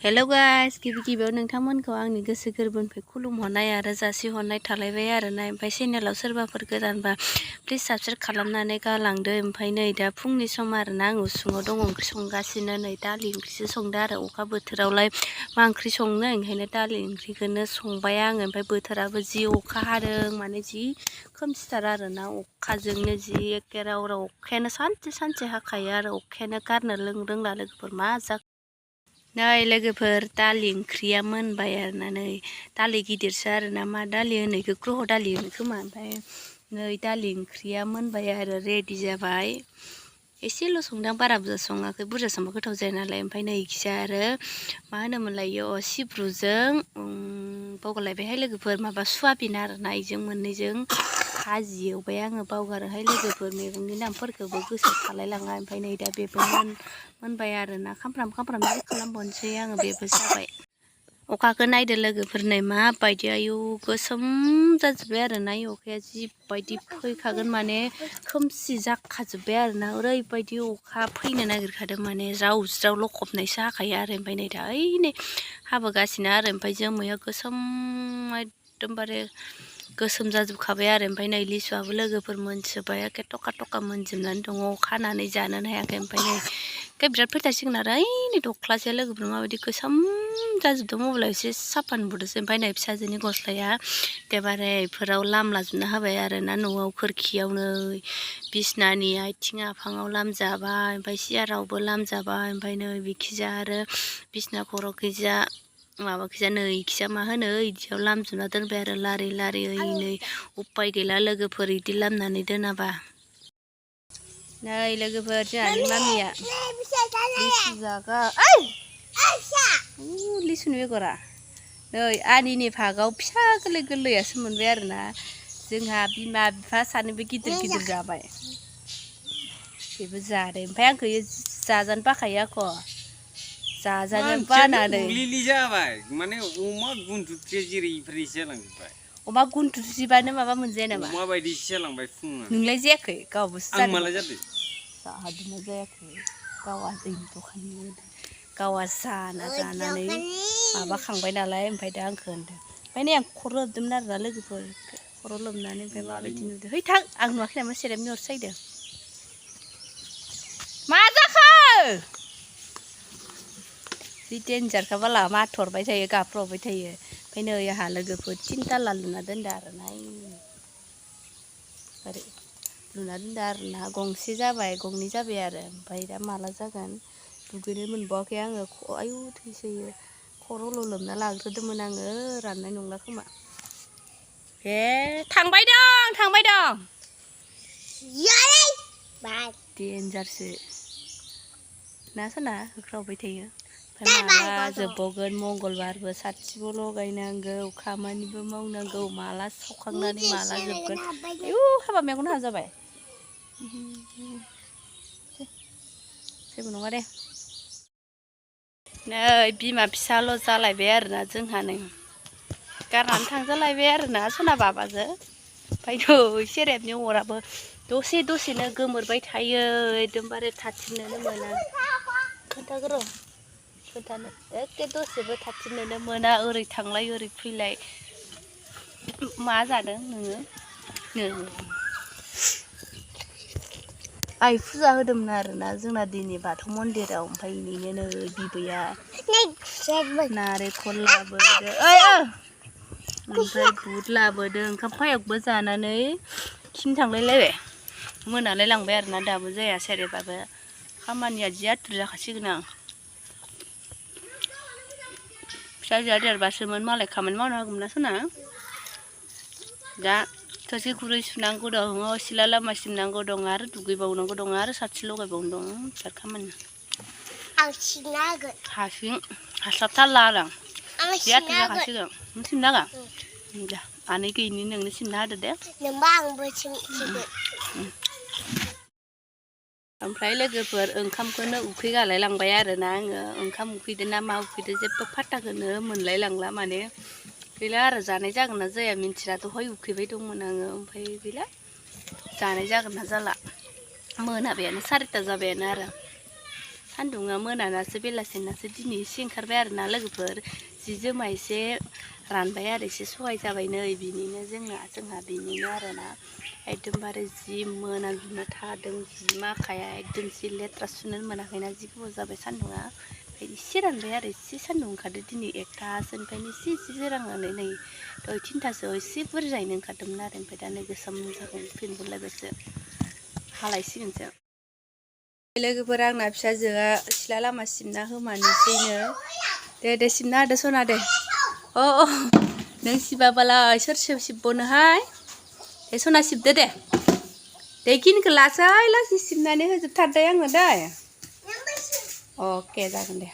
Hello guys गिबियाव नोंथांमोनखौ आंनि गोसो गोरबोनिफ्राय खुलुमहरनाय आरो जासिहरनाय थालायबाय आरोना ओमफ्राय चेनेलाव सोरबाफोर गोदानबा प्लिज साबस्क्राइब खालामनानै गालांदो। ओमफ्राय नै दा फुंनि सम आरोना आं उसुङाव दङ ओंख्रि संगासिनो नै दालि ओंख्रिसो संदो आरो अखा बोथोरावलाय मा ओंख्रि संनो ओंखायनो दालि ओंख्रिखौनो संबाय आङो। ओमफ्राय बोथोराबो जि अखा हादों माने जि खोमसिथार आरोना अखाजोंनो जि एखे राव अखायानो सानसे हाखायो आरो अखायानो गारनो रोंला लोगोफोर मा जाखो नै लोगोफोर दालि ओंख्रिया मोनबाय आरोना नै दालि गिदिरसो आरोना मा दालि होनो इखो ग्रह दालि होनो खोमा। ओमफ्राय नै दालि ओंख्रिया मोनबाय आरो रेडि जाबाय। एसेल' संदां बारा बुरजा सङाखै बुरजा संबा गोथाव जाया नालाय। ओमफ्राय नै इखिजा आरो मा होनोमोनलाय इयो सिब्रुजों बावगारलायबायहाय लोगोफोर माबा सवाबिन आरोना इजों मोननैजों भाजि एवबाय आङो बावगारोहाय लोगोफोर मैगंनि नामफोरखौबो गोसोआव थालायलाङा। ओमफ्राय नै दा बेबो मोनबाय आरोना खामफ्राम जि खालामबावनोसै आङो बेबो जाबाय। अखाखौ नायदो लोगोफोर नै माबायदि आयु गोसोम जाजोब्बाय आरोना अखाया जिबायदि फैखागोन माने खोमसि जाखाजोब्बाय आरोना ओरैबायदि अखा फैनो नागिरखादों माने ज्राव ज्राव लखबनायसो हाखायो आरो। ओमफ्राय नै दा ओइ नै हाबोगासिनो आरो ओमफ्राय जोमैया गोसोम एकदमबारे गोसोम जाजोबखाबाय आरो। ओमफ्राय नै लिसुआबो लोगोफोर मोनजोब्बाय एखे टका टका मोनजोबनानै दङ खानानै जानोनो हायाखै। ओमफ्राय नै बिराद फैथारसिगोन आरो ओइ नै दख्लासेया लोगोफोर माबायदि गोसोम जाजोबदों मबाइलाव एसे साफा नुबोदोंसो। ओमफ्राय नै फिसाजोनि गस्लाया एखेबारे इफोराव लामलाजोबना होबाय आरोना न'आव खोरखियावनो बिसनानि आथिं आफाङाव लामजाबाय ओमफ्राय सियारावबो लामजाबाय। ओमफ्राय नै बिखिजा आरो बिसना खर'खैजा माबाखैजा नै इखिजा मा होनो इदियाव लामजोबना दोनबाय आरो लारि लारि ओइ नै उपाय गैला लोगोफोर इदि लामनानै दोनाबा। नै लोगोफोर जोंहानि मामिया लिसु जागा लिसुनि बेगरा नै आनिनि भागाव फिसा गोरलै गोरलैयासो मोनबाय आरोना जोंहा बिमा बिफा सानैबो गिदिर गिदिर जाबाय बेबो जादों। ओमफ्राय आंखौ जाजानो बाखायो आख' जाजानो बानानै जाबाय माने अमा गुन्थुथ्रिया जेरै इफोरबायदि जालांजोब्बाय। अमा गुन्थुथ्रिबानो माबा मोनजाया नामा अमा बायदिसो जालांबाय फुङाव नोंलाय जायाखै गावहाबोसो आं जादों माला जादों जाहादोंना जायाखै गावहा दैनि दखाननि गावहा जानानै माबाखांबाय नालाय ओमफ्राय दा आंखौ होनदों। ओमफ्राय नै आं खर' लोबदोंमोन आरोना लोगोफोर खर' लोबनानै ओमफ्राय माबायदि नुदों है थां आं नुवाखै नामा सेरेबनि अर सायदों मा जाखो जि देन्जारखा बाला माथरबाय थायो गाबख्रावबाय थायो। ओमफ्राय नै आंहा लोगोफोर थिनथाला लुना दोनदो आरोना ओरै लुना दोनदो आरोना गंसे जाबाय गंनै जाबाय आरो ओमफ्राय दा माला जागोन दुगैनो मोनबावाखै आङो आयु थैसोयो खर'ल' लोबना लाग्रोदोंमोन आङो राननाय नंला खोमा। ए थांबाय दं देन्जारसो ना सना होख्रावबाय थायो। ओमफ्राय माला जोबबावगोन मंगलबारबो साथिबो लगायनांगौ खामानिबो मावनांगौ माला सावखांनानै माला जोबगोन आयु हाबा मेगन हामा जाबाय जेबो नङा दे। नै बिमा फिसाल' जालायबाय आरोना जोंहा नै गारनानै थांजालायबाय आरोना सना बाबाजों। ओमफ्राय नै सेरेबनि अराबो दसे दसेनो गोमोरबाय थायो एकदमबारे थाथिरनोनो मोना खोन्थानो एखे दसेबो थाथिरनोनो मोना ओरै थांलाय ओरै फैलाय मा जादों नोङो आइ फुजा होदोंमोन आरोना जोंना दिनै बाथौ मन्दिराव। ओमफ्राय बेनिनो नै बिबैया नारेंखल लाबोदो ओमफ्राय बुट लाबोदों ओंखाम पायकबो जानानै खिनो थांलायलायबाय मोनालाय लांबाय आरोना दाबो जाया सेरेबाबो खामानिया जि आथुर जाखासिगोन आं फिसाजोआ देरबासोमोन मालाय खामानि मावनो हागौमोन ना सना दा थोरसि खुरै सुनांगौ दं सिला लामा सिबनांगौ दं आरो दुगैबावनांगौ दं आरो साथि लगायबावनो दं बिराद खामानि आं सिबना होगोन हारसिं हास्लाबथारला आरो आं जि आथुर जाखासिगोन नों सिबना होगोन दे आनै गैयिनि नोंनो सिबना होदो दे नोंबा आंबो सिबगोन। ओमफ्राय लोगोफोर ओंखामखौनो उखै गालाय लांबाय आरोना आङो ओंखाम उखैदो ना मा उखैदो जेबो फात्ताखौनो मोनलाय लांला माने गैला आरो जानाय जागोन ना जाया मिन्थिला दहाय उखैबाय दंमोन आङो ओमफ्राय गैला जानाय जागोन ना जाला मोनाबायानो 4ता जाबायानो आरो सान्दुङा मोनानासो बेलासिनासो दिनै एसे ओंखारबाय आरोना लोगोफोर जि जोमा एसे रानबाय आरो एसे सहाय जाबाय नै बिनिनो जोंहा बिनिनो आरोना एकदमबारे जि मोनाबिनो थादों जि माखाया एकदम जि लेथ्रा सुनो मोनाखैना जि गोबाव जाबाय सान्दुङा ओमफ्राय एसे रानबाय आरो एसे सान्दुं ओंखारदो दिनै 1थासोनिफ्रायनो एसे जोरांनानै नै दहाय 3थासोआव एसे बुरजायैनो ओंखारदोंमोन आरो ओमफ्राय दा नै गोसोम जागोन फिनबुलायबायसो हालायसिगोनसो लोगोफोर आंना फिसाजोआ सिथ्ला लामा सिबना होमानोसैनो दे सिबना होदो सना दे अ नों सिबाबालाय सोर सिबबावनोहाय दे सना सिबदो दे बेखिनिखौ लासै सिबनानै होजोबथार दे आंनो दे अके जागोन दे